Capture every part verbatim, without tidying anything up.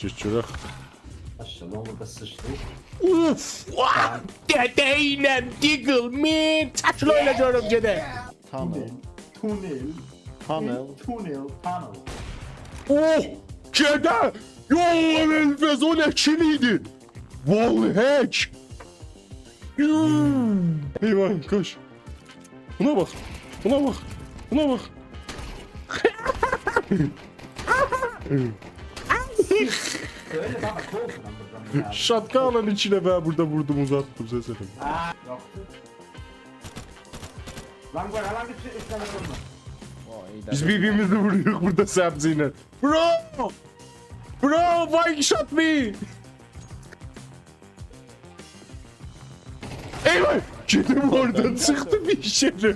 گئت گؤرک. ماشاءالله، اونو دا سیچدی. اوف! واه! دده ایله دیگل من! چکیل اوینا گؤروم گئدک. تونل. تونل. تونل. تونل، تونل. اوه! گئده! یوه، الفز، او نه کیل ایدی؟ والله هک! یوه! ای وای، قوش. بونا باخ. بونا باخ. بونا باخ. سؤیله بابا، قووسون بورادان یا. شاتگانلا ایکی دفعه بورادا ووردوم، اوزاتدیم سسینی. آآ، یوخدور. لان قوی، لان قوی، اوچ دنه وورما. وای، بیز بیر-بیریمیزی ووروروق بورادا سبزی ایله. Bro! Bro, why you shot me? ای وای! گئدیم اورادان چیخدی بیر شئی.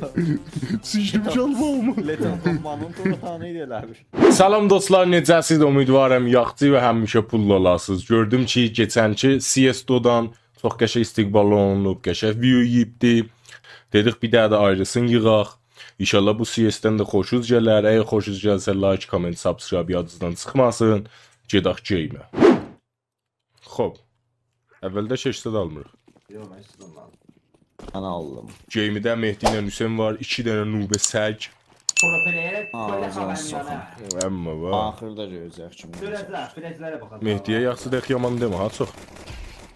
سیچدیم شالماغیما. لتن توپمانین توماتانی ائله بیل. سلام دوستلار، نئجه‌سیز؟ امیدوارم یاخشی و همیشه پوللو اولاسینیز. گؤردوم کی، کئچنکی سی اس دویدان چوخ قشنگ استقبال اولونوب، قشنگ ویو یئییبدی. دئدیک، بیر دنه ده آیریسینی ییغاق. انشاءالله بو سی اس‌دن ده خوشوز گلر. اگر خوشوز گلسه، لایک، کامنت، سابسکرایب یادینیزدان چیخماسین. گئدک گیمه. خوب. اولده هئچ زاد آلمیریق. یوخ، من هئچ زاد آلمادیم. من آلدیم. گیمیده مهدی ایله حسین وار، ایکی دنه نوب سگ. پرو پلیر، آآ، بئله جان خبرین ساغ یانا. اول. اما وار. آخیردا گؤره‌جک کیمی. گؤره‌جک، بیله‌جیلره باخاجاق. مهدی‌یه یاخشی دئیک، یامان دئمه، ها، چوخ.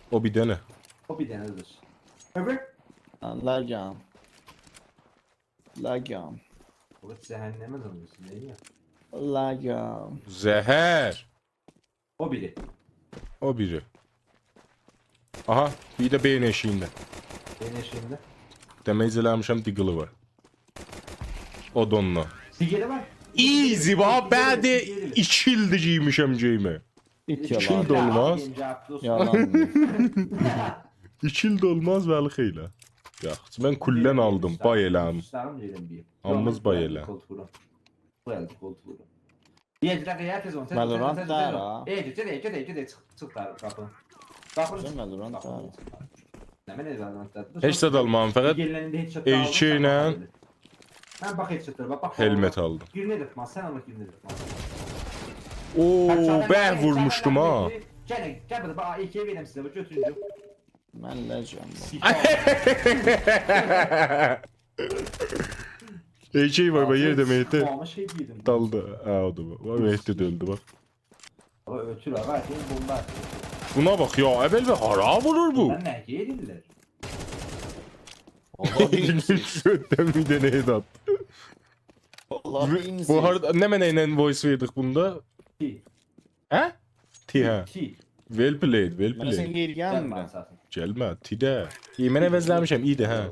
او بیر دنه. او بیر دنه‌دیر. اؤبور؟ من لاگام. لاگام. او جهنمه زنجیرسی، نه یا؟ لاگام. زهر. او بیری. او بیری. آها، بیر ده بئیین ائشیگینده. بئیین ائشیگینده. دمیج ائله‌میشم، دیگلی وار. او دا اونونلا. دیگلی وار. Easy، باخ، بعد ایکی ایلدیر گیرمیشم گیمه. ایت یالان. ایکی ایل ده اولماز. یالان. ایکی ایل ده اولماز، ولی خیلی. یاخشی، من کوللن آلدیم، بای ائله‌م. دوستلاریم دئییرم بیر. هامیمیز بای ائله‌م. کولتورو. بو ال کولتورو. بیر گئده قیافت اون، تئز اول، تئز اول، تئز اول، تئز اول. Valorant دا ها. ای، گئت، گئت، گئت، گئت، چیخ، چیخ دا قاپینی. قاپینی گئت چیخ، Valorant دا. قاپینی چیخ. نه منه Valorant دا؟ هئچ زاد آلمادیم، فقط گلنده هئچ زاد AK آلمادیم، ایله. سن باخ، هئچ زاد آلمادیم، باخ، باخ. هلمت آلدیم. گیرینه دئتمز، سن آلما گیرینه دئتمز. اوو، به، وورموشدوم ها. گل، گل بورا، باخ، AK وئریرم سیزه، باخ، گؤتورون. من لجم. AK وار، باخ، یئرده مهدی. آتیش، آتیش، آتیش. دالدا. ها، او دا وار. وار، مهدی ده اؤلدو، باخ. آقا، اؤتور، آقا، سن بومبا آتیرسان. بونا باخ یا، اول و هارا وورور بو؟ من نه ائدیرلر؟ آقا، بیلمیرسینیز. گؤتدن بیر دنه هئد آتدی. آقا، بیلمیرسینیز. بو هاردا، نمنه ایله voice وئردیک بوندا؟ تی. هه؟ تی، هه. تی. Well played, well played. من سنی یئرییه‌میرم. گلمه، تی ده. ای، من عوضله‌میشم، ایدی، هه.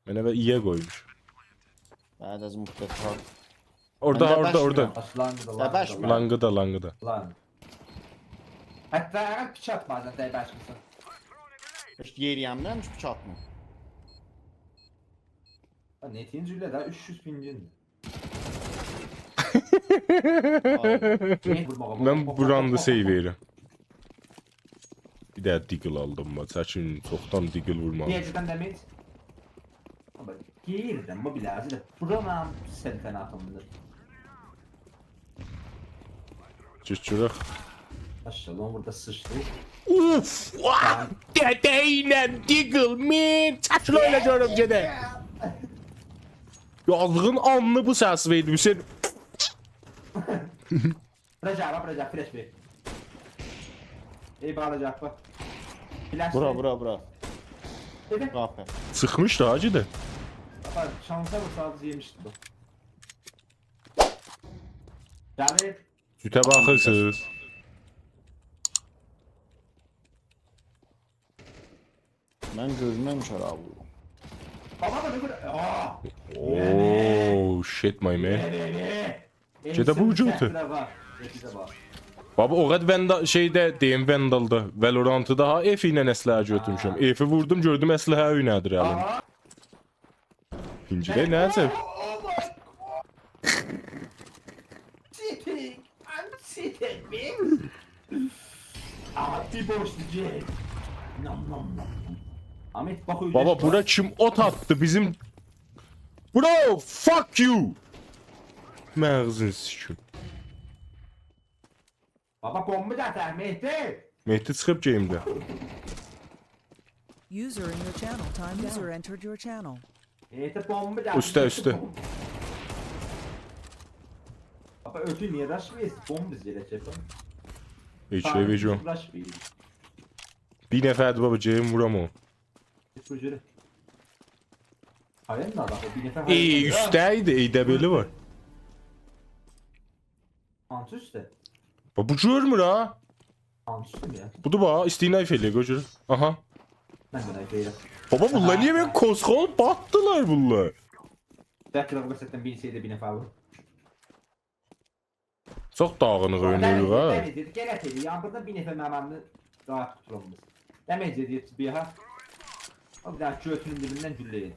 من اول اییه قویموشام. بعد از مدت ها. اوردا، من ده اوردا، اوردا. دبشمیرم. آسلان، لانگدا، سبشمه. لانگدا، لانگدا. لانگ. حتی اگر پیک آتمازسان، دبشمیرسن. هئچ یئرییه‌میرم، هئچ پیک آتما. ها، نئتین جوله ده اوچ یوز پینگین. آی. من بو راندی سیو وئریرم. بیر ده دیگل آلدیم، باخ. چکین، چوخدان دیگل وورمامیشام. بیر یئردن دمیج. آبا، گیردیم، بو بیله‌زی ده. بورا منیم سلطنتیمدیر. چیخ چیراق. ماشاءالله، بورادا سیچدی. اوف! واه! دده ایله دیگل من! چکیل اوینا گؤروم گئدک. یازیغین آلنی بو سس وئردی، حسین. بورا گل، باخ، بورا گل، فلش وئر. ای، بالا گل، باخ. فلش وئر. بورا، بورا، بورا. ائوه. قاپی. چیخمیشدی، حاجی ده. آپار، شانسا وور، ساده‌جه یئمیشدی بو. گلیر. جوته باخیرسینیز. من گؤزومه مشارا ووردوم. بابا، بابا، بابا. آه! Oh, shit, my man. نه، نه، نه؟ گئده بو اوجو اوتو. بابا، او قدر وندا-، شئیده، دئییم، وندالدا، ولورانتدا ها، اف ایله اسلحه گؤتورموشم. ها. افی ووردوم، گؤردوم اسلحه اوینه‌دیر الیم. آها. پینجیده نه عجب؟ Oh my God. Cheating. I'm cheating, bitch. آها، بیر بوشدو، گئت. نام، نام، نام، نام. احمد، باخ، اؤلجک. بابا، بورا کیم اوت آتدی؟ بیزیم، bro, fuck you. مغزین سیکیم. بابا، بومبا گتیر، مهدی. مهدی چیخیب گیمدن. User in your channel. Time down. User entered your channel. مهدی، بومبا گتیر. اوسته، اوسته. بابا، اؤتو نییه داشمیسیز؟ بومب بیز یئره چکیم. هئچ شئی، هئچ یوخ. داشمیسیز. بیر نفردیر بابا، گلین وورام او. گئت بو گؤره. هایان دا باخ، او بیر نفر. ای، هایان دا. اوسته ایدی، ای دبلی وار. هانسی اوسته؟ باخ، بو گؤرمور ها. هانسی اوسته یا؟ بودور باخ، ایسته‌ییر نایف ائله‌یه، قوی گؤروم. آها. من ده نایف ائله‌ییرم. بابا، بونلار نییه بئله کوسخول باتدیلار بونلار؟ بلکه ده بو وسطدن بیر شئی ده بیر نفر وور. چوخ داغینیق اویناییریق ها. دمیج ائدیر، گل ات ائدیر. یعنی بورادا بیر نفر منیمله راحت قوتولاماز. دمیج ائدیر بیر ها. او بیر دنه گؤتونون دیبیندن گولله‌یین.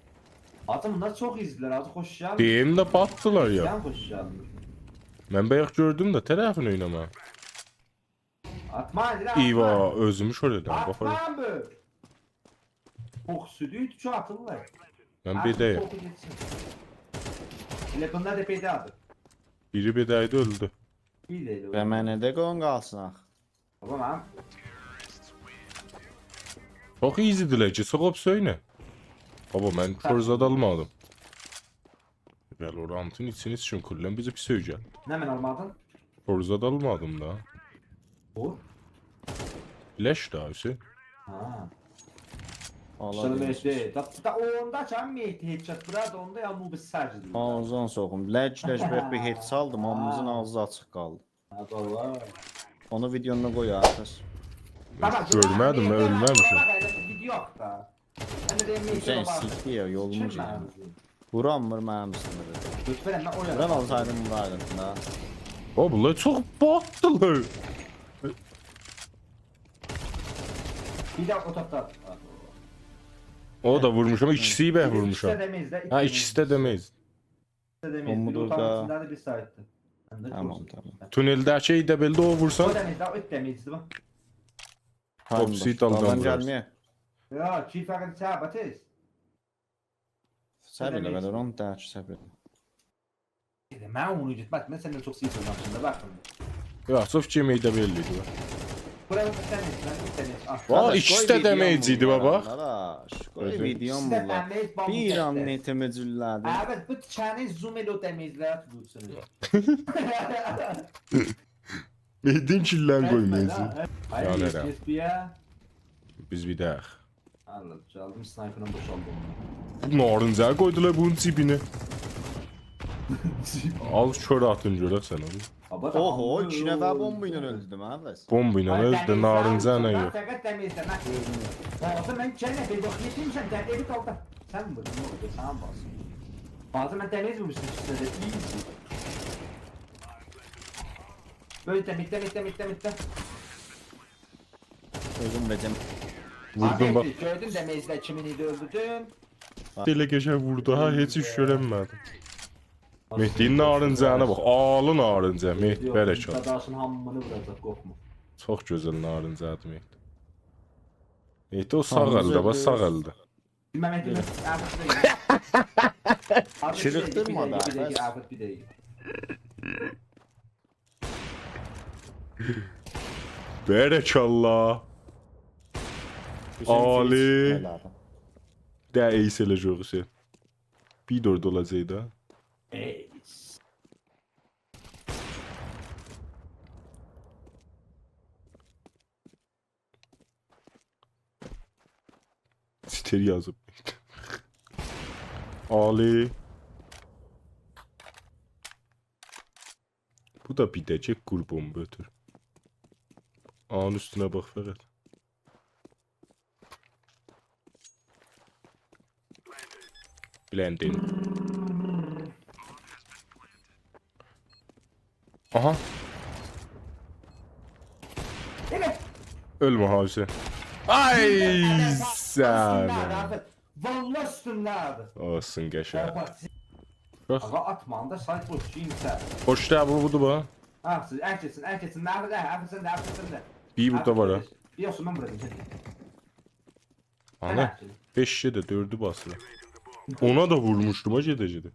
حاجی، بونلار چوخ ایزدیلر، حاجی، خوش گلدین. دئییم ده باتدیلار یا. سن خوش گلدین. من بایاق گؤردوم ده طرفین اویناما. آتما، آتما. ایوا، اؤزومو شور ائدیرم، باخ اورا. آتما بو. پوخ سودو ایدی کی، آتیللار. من آتما بیرده‌یم. پوخو گئتسین. ائله بونلار دا بیرده‌دیر. بیری بیرده‌یدی، اؤلدو. بیر ده ائله اولدو. به منه ده قویون قالسین آخی. بابا، من چوخ ایزی‌دیلر کی، چیخیب سؤینه. بابا، من فورزا دا آلمادیم. والورانتین ایچینی سیچیم، کلاً بیزی پیس اؤیگن. نه من آلمادین؟ فورزا دا آلمادیم دا. او؟ لش دا، حسین. ها. آلا سن بیلمیرسن. مهدی. دا، دا اوندا سن مهدی هئچ کس بورا دا اوندا یا نوب سجدی. آغزین سوخوم. لج لج بیر، بیر هئچ سالدیم، هامیمیزین آغزی آچیق قالدی. ها، بابا. اونو ویدیوندا قوی، آرتیس. بابا، گؤرمه‌دیم، من گؤرمه‌دیم. اؤلمه‌میشم. بابا، ائله ویدیو یوخ دا. من ده دئییم، حسین، ویدیو وار. سیکتیر یا، یولومو گئدیم. کیم منیم؟ وورانمیر منیم اوستومه ده. گؤتورن، من اویانام. ووران اولسایدیم، وورایدیم دا. او، بونلار چوخ باتدیلار. بیر ده اوتاقدا. او دا وورموشام، ایکیسی بیر وورموشام. ایکیسی ده دمیج ده، ایکی دمیج. ها، ایکیسی ده دمیج. ایکیسی ده دمیج. بیر اوتاغین ایچینده‌دیر، بیر سایتدیر. من ده تامام، گؤرسون. تامام. تونلده‌کی ای دبلده او وورسان. او دمیج ده، او دمیجدیر، باخ. تامام، اوپسی، باخ. دالدان آدام وورار. گلمه‌یه. یا، کی فقط چه باتیز؟ صبر ائله، من اونو دا کی، صبر ائله. ائله، من اونو گئتمز، من سندن چوخ سیز اولمامیشام دا، باخین. یوخ، چوخ فیکیر ائدیم، بئللی ایدی. بورا باخ، سن ایت، من ایت، سن ایت. آه. وای، قارداش، ایکیسی ده قوی ویدیوم دمیج ایدی، بولا، بابا. قارداش، قوی ویدیوم بولا. ایکیسی ده دمیج، بامبا. بیر آن نتیمی جولله‌دی. آبی، بو چنه زوم ائله او دمیجلره توتورسون. مهدی‌نین کیللرینی قویمایاجاق. گئتمه دا. آی، یانیرام. گئت، گئت بیر یئره. بیز بیدک. الله، آلدیم، سنایپرینی بوشالدیم. بو نارنجه‌نی قویدولار بونون جیبینه. آل کور آتین گؤرک سن اونو. بابا، اوهو، آلدیم. ایکی نفر بومبا ایله اؤلدوم، هه، بس. بومبا ایله آی، اؤلدو، دمیج نارنجه سن ایله یوخ. فقط دمیج سن، من. بابا، من گئنه بیر باخ، یئتیرمیشم، دمیج اولدو. سن ووردون، نه اولدو؟ سن ووردون. بابا، من دمیج وورموشدوم اوستونه ده، ایزی. بؤلدوم، بیتدی، بیتدی، بیتدی، بیتدی. اؤزوم وئره‌جم. ووردوم، باخ. آبی، گؤردون دمیجلر کیمین ایدی، اؤلدوردوم. ائله قشنگ ووردو ها، هئچ ایش گؤرنمه‌دیم. مهدی‌نین نارنجه‌نه باخ، آلین نارنجه، مهدی، یوخ، بارک‌الله. داداشین هامینی ووراجاق، قورخما. چوخ گؤزل نارنجه‌دیر، مهدی. مهدی، او ساغ الده، باخ، ساغ الده. بیلمم، بیلمم. آبی، شیرین. آبی، بیر دقیقه، بیر دقیقه، بیر دقیقه، آبی، بیر دقیقه. بارک‌الله. حسین، عالی. حسین، هلال. ده ایس ائله جوغوسو. بیر دؤرد اولاجاق دا. ایس. چیتر یازیب. عالی. بو دا بیر ده کی، قوربان گؤتور. آنین اوستونه باخ فقط. بلندین. آها. ائله. اؤلمه، حاجی. آی، سن. اوستونده‌دیر، آبی. والله اوستونده‌دیر. اولسون، قشنگ. آبی. باخ. آقا، آتما، اوندا سایت بوش، کیمسه. بوش دا، بو، بودور، باخ. ها، سیز، ال کئچین، ال کئچین. نه‌دیر، ال، سن ده، ال، سن ده. بیر بوردا وار، ها. ال، ال، ال. یوخ، من بورادایام، گل. آنا، هه، گل. بئشی ده، دؤردو باسیلیر. اونا دا وورموشدوم، او گئده-گئده.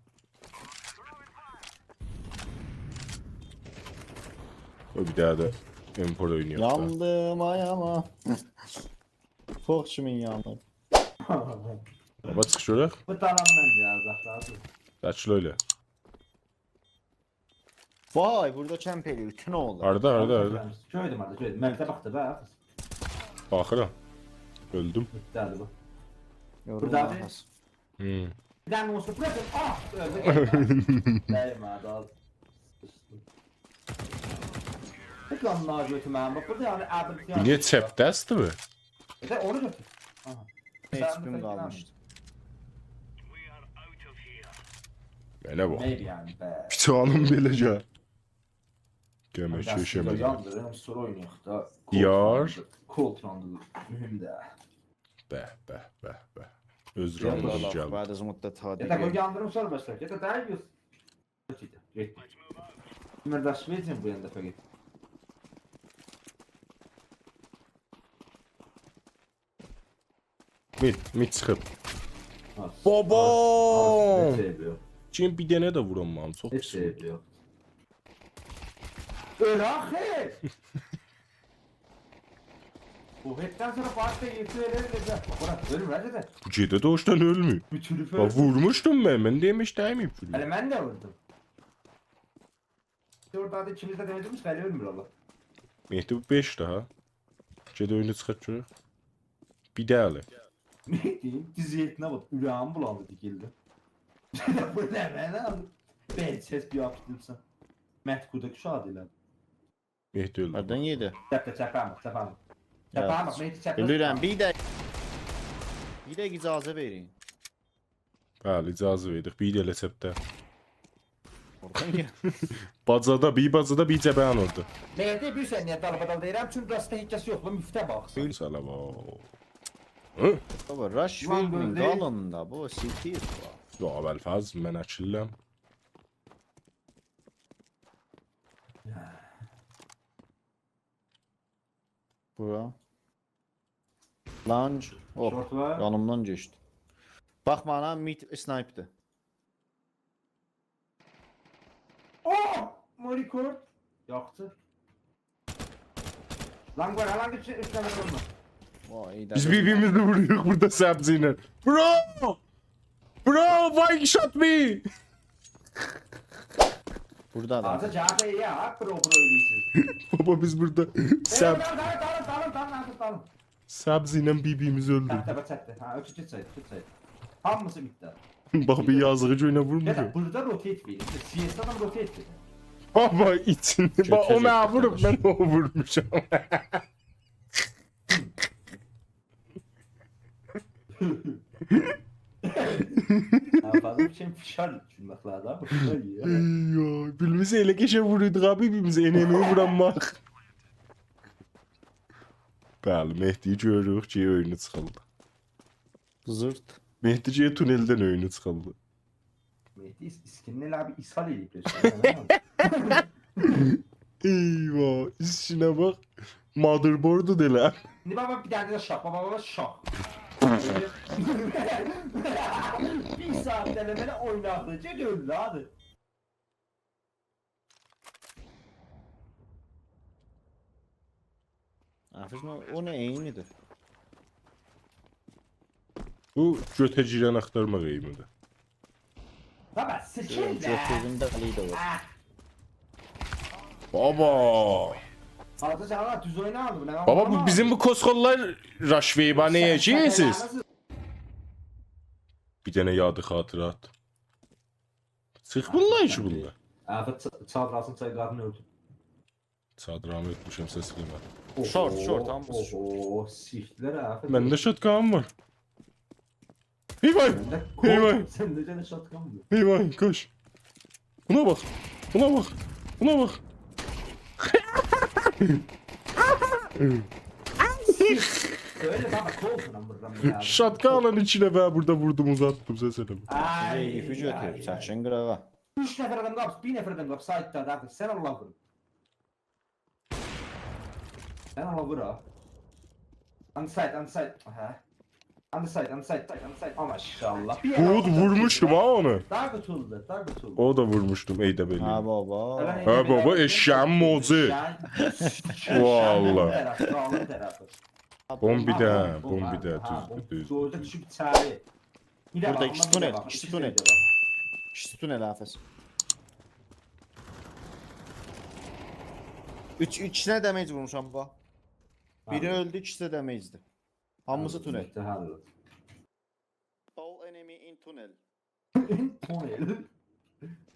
او بیر دنه ده. M four اوینایاق دا. یاندیم، آی آما. پوخ کیمین یانیر. بابا، چیخ گؤرک. بو دالان منجه اوزاقدادیر. چکیل ائله. وای، بورادا کمپ ائله‌ییر، بوتون اوغلو. هاردا، هاردا، هاردا؟ گؤردوم، هاردا، گؤردوم. من ده باخدی، باخ. باخیرام. اؤلدوم. گئتدی بو. یوروم بورادا آغاز. هی. بیر دنه اولسون، بورادا. آه، اؤلدو. دَیمه‌دی، آز. سیچدیم. بیر آنلار گؤتورمه‌یم. باخ، بورادا یعنی ابیلیتی بو نییه یازیر. چپ دستدیر بو؟ ائله اونو گؤتور. آها. هئچ سن بیریم ده قالمیشدی. بئله باخ. نه یعنی به؟ پیچانیم بئله گل. گلمک بس ایشیمه. یاندیریم، سونرا اوینایاق دا. دیار. Cold Round-ور. Cold Round-ور. مهم ده. به، به، به، به. اؤز یاندی راندیمیز آخی، گلدی. بعد از مدت ها یاتا قوی دیگه. یاندیریم، سونرا باشلایاق. یاتا داها یوز. گئت، گئت. من داش وئره‌جم بو یاندا فقط. مید، مید چیخیب. آز. بابا! آز، آز، هئچ عیبی یوخ. کیم بیر دنه ده وورامام، چوخ هئچ پیس. عیبی یوخ. اؤل آخی! بو هئچدن سونرا باشدا یئتیر ائلر، ائلر. بورا، اؤلمور، هه، ده. بو گئده دوغوشدان اؤلمور. بوتولوب باخ، اؤلدو. وورموشدوم من، من دئییم هئچ دَیمه‌ییب وورمور. هله من ده ووردوم. اورادا دا ایکیمیز ده دئمه‌دیک، هله اؤلمور الله. مهدی، بو بئشدیر ها. گئت اویونو چیخارت گؤرک. بیر ده هله. نه دئییم؟ دوز یئرینه باخ، اوره‌ییم بولاندی دیگیلدی. بو نه، من آلدیم. بئل سس بیر آپتیمسن. مهدی، بورادا اوشاغیدی ائله. مهدی اؤلدو. هاردان یئدی؟ چپده، چپه باخ، چپه باخ. یا، چپه باخ، مهدی، چپه اؤلورم، باخ. بیر ده، بیر ده اجازه وئرین. بلی، اجازه وئردیک. بیر ده ائله چپده. اورادان گل. باجادا، بیر باجادا، بیر جبهه‌نین اورادا. مهدی، بیلیرسن نییه دالبادال دئییرم؟ چونکی راستدا هئچ کس یوخ، بو مفته باخسین. سلام. هی؟ بابا، راش وئرمه‌یین، قالین دا، بو سیتیر. یوخ، ابوالفضل، من اکیللم. بورا. لانج. اوه، شورت وار. یانیمدان کئچدی. باخما آنا، مید اسنایپدیر. اوه! ماریکورد. یاخشی. لانگ وار، لانگ اوچ، اوچ دنه وورما. وای، بیز بیر-بیریمیزی ووروروق بورادا سبزی ایله. Bro! Bro, why you shot me? بورادا آدام. آزا جواب وئر یا، برو، برو ائله‌ییرسینیز. بابا، بیز بورادا سب-، دالین، دالین، دالین، دالین، دالین، دالین، دالین. سبزی ایله بیر-بیریمیزی اؤلدوردوک. چتده، باخ، چتده. ها، اوچ، اوچ، اوچ، اوچ. هامیسی بیتدی. باخ، بیر یازیغی گؤینه وورمور. یا دا بورادا rotate وئریر. CS آدام rotate وئریر. بابا، ایچینده، باخ، او گؤتور، منی گؤتور، ووروب، گؤتور. من اونو وورموشام. ها، فضا بیر شئی فشار دوشونمک لازیم، بو شئی یا. ای، یوخ، بیلمیرسن، ائله قشنگ ووروردوق آبی، بیریمیزه انمی‌یی وورانماق. بلی، مهدی‌یی گؤروروک کی، اویونو چیخیلدی. زیرت. مهدی کی، تونلدن اویونو چیخیلدی. مهدی اس-، اسکینینی ائله بیر ایسال ائله‌ییب گؤسترسن، هه؟ ای وای، ایشینه باخ. Motherboard-و دا ائله. ایندی بابا، بیر دنه ده شاخ، بابا، بابا، شاخ. بیر ساعت دنه بئله اویناقدی، گئت اؤل، هادی. آخی، او نه، عینی‌دیر؟ بو گؤته گیرن آختارماق عینی‌دیر. بابا، سیکیل ده. گؤتورون ده علی ده وار. آه. بابا. آلتی جانیوار دوز اویناردی بو، نه؟ بابا، بو آنلامادیم. بیزیم بو کوسخوللار راش وئیبا نه یئیه‌جکسینیز؟ بیر دنه یادی خاطرات. چیخمیرلار کی بونلار. آفت چا-، چادراسین چای قادین اؤلدو. چادرامی اؤتموشم، سس وئرمه. اوهو، شورت، شورت، هامیسی شورت. اوهو، سیکدیلر آفت. منده شاتگان وار. ای وای! منده ای وای! سنده گئنه شاتگان وار. ای وای، قوش. بونا باخ. بونا باخ. بونا باخ. ائله بابا، کولتونان وورورام یا. شاتگانلا ایکی دفعه بورادا ووردوم، اوزاتدیم، سس ائله‌مه. آی، آی، گؤتور، آی. چکشین قیراغا. اوچ نفر آدام قالیب، بیر نفر آدام قالیب، سایتدا دا، سن الله وورون. سن الله وور ها. On site, on site. هه. On the side, on the side, side, on the side. آ، ماشاءالله. بیر گود، یانا وورموشدوم ها اونو. داها قوتولدو، داها قوتولدو. او دا وورموشدوم، ای ده بئله. هه، بابا. هه، بابا، ائششه‌یین موزو. والله. بومب بیر ده، بومب بیر ده، دوزدور، دوزدور. بورادا ایکی تونل، ایکی تونل. ایکی تونل، حافظ. اوچ، ایکیسینه دمیج وورموشام، باخ. بیری اؤلدو، ایکیسی ده دمیج‌دیر. هامیسی تونل. All enemy in tunnel. تونل.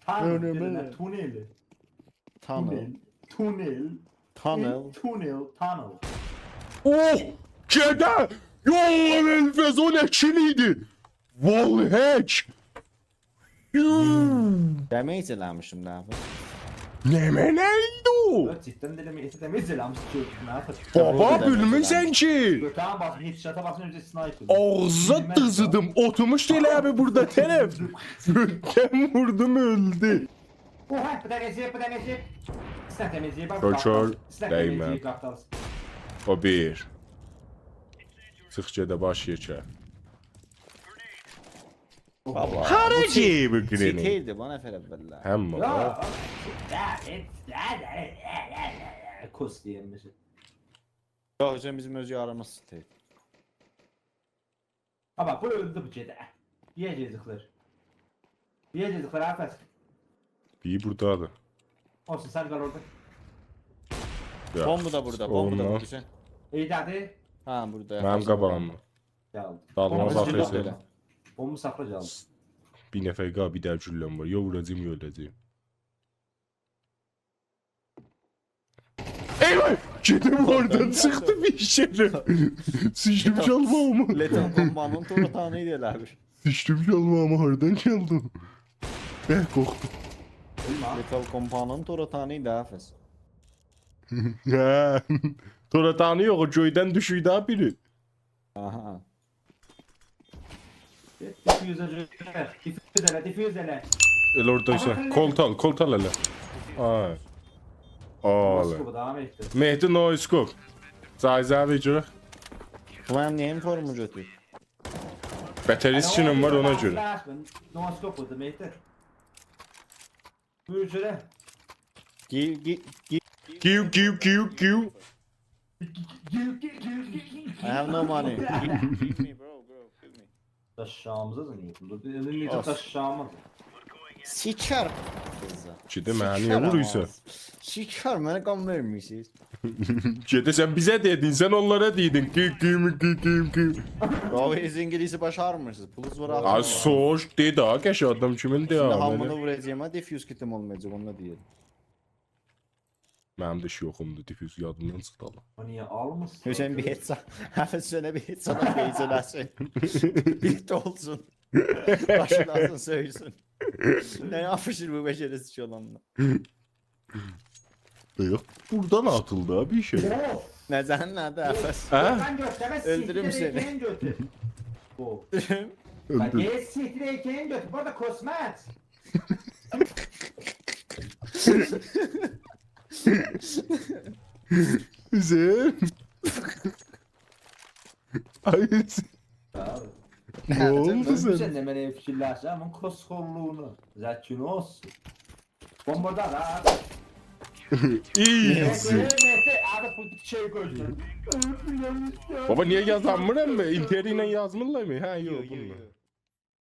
تونل. تونل. تونل. تونل. تونل. تونل. تونل. اوه! گئده! یوخ، الفز، او نه کیل ایدی؟ والله هک! یوو! دمیج ائله‌میشم ده، آبی. نمنه ایدی او؟ یوخ، جداً ده دمیج، دمیج ائله‌میش کی، نه یاپیر؟ بابا، بیلمیرسن کی. گؤتوروم باسیم، هدشاتا باسیم، اؤنجه اسنایپر. آغزینا دیزیدیم، اوتورموشدو ائله بیل بورادا طرف. گؤتدن ووردوم، اؤلدو. اوها، بیر دنه ائشیک، بیر دنه ائشیک. ایکی دنه تمیزلیک، باخ، باخ، باخ. ایکی دنه تمیزلیک، باخ، باخ. او بیر. چیخ گئده باش یئکه. اوها. بابا، هارا بو چی؟ گئییب گرینی؟ سیتی‌یدی، بو نفر اوللر. هم بابا. یوخ، او، کوس دئییرمیش. یوخ، حسین، بیزیم اؤز یاریمیز سیتی. بابا، بو اؤلدو بو گئده. یئیه‌جکلر. یئیه‌جکلر، حافظ. بیری بورادادیر. اولسون، سن قال اورادا. یوخ. بومبا دا بورادا، بومبا دا اولماز. بورادا، حسین. ائیده‌دیر. هه، بورادا. منیم قاباغیمدا. گلدی. دالیما باخ، حسین. بومبا دا بورادا. بومبا ساخلا گلدی. بیر نفر قال، بیر دنه گولله‌م وار. یا ووراجاغام، یا اؤله‌جه‌یم. ائی‌وای! گئدیم اورادان چیخدی بیر شئی. سیچدیم شالماغیما. Lethal Compound-ون تور اتاغی ایدی ائله بیل. سیچدیم شالماغیما، هاردان گلدی؟ به، قورخدوم. اؤلمه. Lethal Compound-ون تور اتاغی ایدی، حافظ. هه. تور اتاغی یوخ، او گؤیدن دوشوردو ها بیری. آها. دیفیوز ائله، دیفیوز ائله، دیفیوز ائله. ائله اورادا ایسه. آها، کولت آل، کولت آل ائله. آی. آی. نوسکوپو دا، مهدی. مهدی، نوسکوپ. جایزه وئر گؤرک. بو منیم نییه اینفورمو گؤتورور؟ بتر اسکینیم وار، اونا گؤره. نوسکوپ بودور، مهدی. بویور گؤرک. گیو، گی-، گی-، گیو، گیو، گیو، گیو. Give, give, give, give, give. I have no money. Give me, bro, bro, give me. داشاغیمیزا دا نییه؟ بوندا بیر، بیر، بیر داشاغیمیز. سیکر. گئده منی نییه وورورسان؟ سیکر، منه قان وئرمیرسینیز. گئده سن بیزه دئدین، سن اونلارا دئییردین. گیو، گیو، گیو، گیو، گیو. بابا، هئچ اینگیلیسی باشارمیرسینیز. پولونوز وار، آتین. آی، سوروش، دئ دا، قشنگ آدام کیمین دئ، منه. ایندی هامینا ووراجاغام، ها، دیفیوز کیتیم اولمایاجاق، اونو دا دئییرم. منیم ده هئچ یوخومدور، دیفیوز یادیمدان چیخدی الله. او نییه آلمیرسان؟ حسین بیر هئچ، حافظ، سنه بیر هئچ آدام هئچ ائله‌سین. بیر ده اولسون. باشین آغریسین، سؤیسون. نه یاپیشیر بو بشر سیکی اولاندا؟ یوخ، بورادان آتیلدی ها بیر شئی. اوه! نه، سن نه‌دیر، حافظ؟ هه؟ سن گؤتورمه، اؤلدوروم سیکتیر سنی. ائله‌ین گؤتور. بو. اؤلدور. ها، گئت سیکتیر، ائله‌ین گؤتور. بو آرادا کوسمت. حسین. آی، حسین. آبی. نه اولدو سنه؟ سن ده منه فیکیرلشسن، آمما کوسخورلوغونو. زکین اولسون. بومبا دا، ها. ایزی. مهدی، مهدی، آبی بو شئی گؤردوم. بابا، نییه یازانمیرام من؟ اینتر ایله یازمیرلارمی؟ هه، یوخ، یوخ، بونونلا. یوخ.